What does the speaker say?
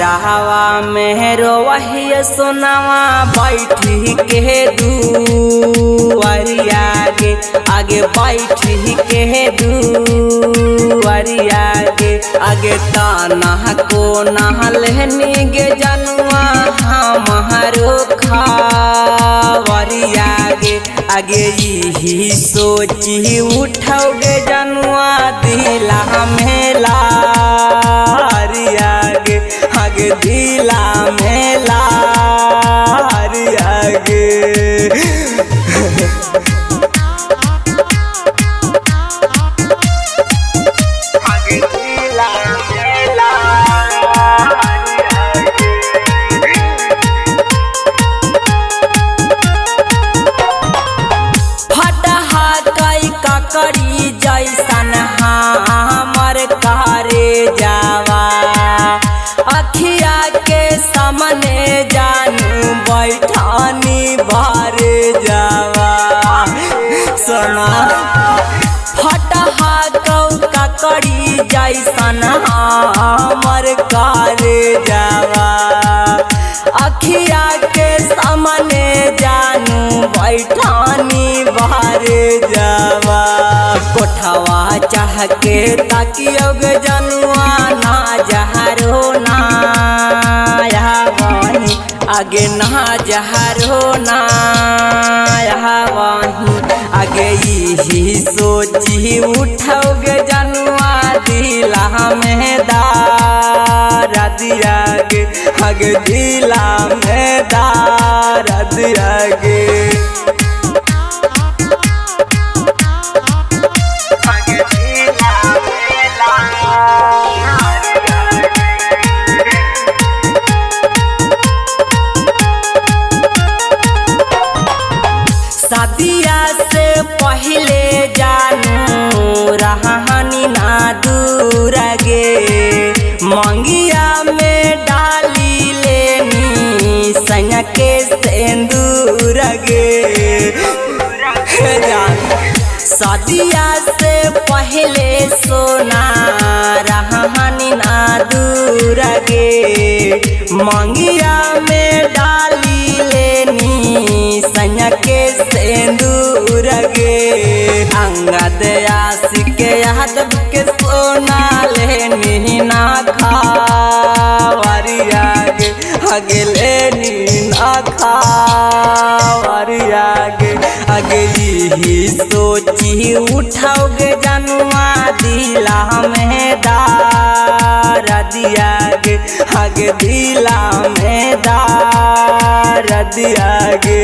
घरवा में रोवही सोनावा बैठी के दुआरिया गे, आगे बैठी के दुआरिया गे, आगे ताना को नहलनी गे जनुआ हमारो खावरिया गे, आगे यही सोची उठोगे जनुआ दिला मेला गे, आगे दिला मेला गे। आगे दिला मेला फटहा कई ककड़ी जैसन हमर करे जावा, अखिया के सामने जानू बैठानी भरे जावा सोना। फटहा कौ ककड़ी जैसन हमर करे जावा, अखिया के सामने जानू बैठानी भरे जावा। कोठवा चढ़ के ताकियोग जनुआ ना जहरो ना वही, आगे ना जहरो ना वही, आगे यही सोची उठोगे जनुआ दिला में दारा दिया गे, आगे दिला में दारा दिया गे। आगे दिला मेला सदिया से पहले जानू रहनी ना दूर गे, मंगिया में डाली लेनी सैया के सिंदूर गे। सदिया से पहले सोना रहनी ना दूर गे, मंगिया में डाली लेनी सैया के सिंदूर गे। अंगद आशिक यादव के सोना लेनी ना खावरिया गे, आगे लेनी ना खावरिया गे, आगे यही सोची उठाओगे जनुआ दिला में दारा दिया गे, आगे दिला में दारा दिया गे।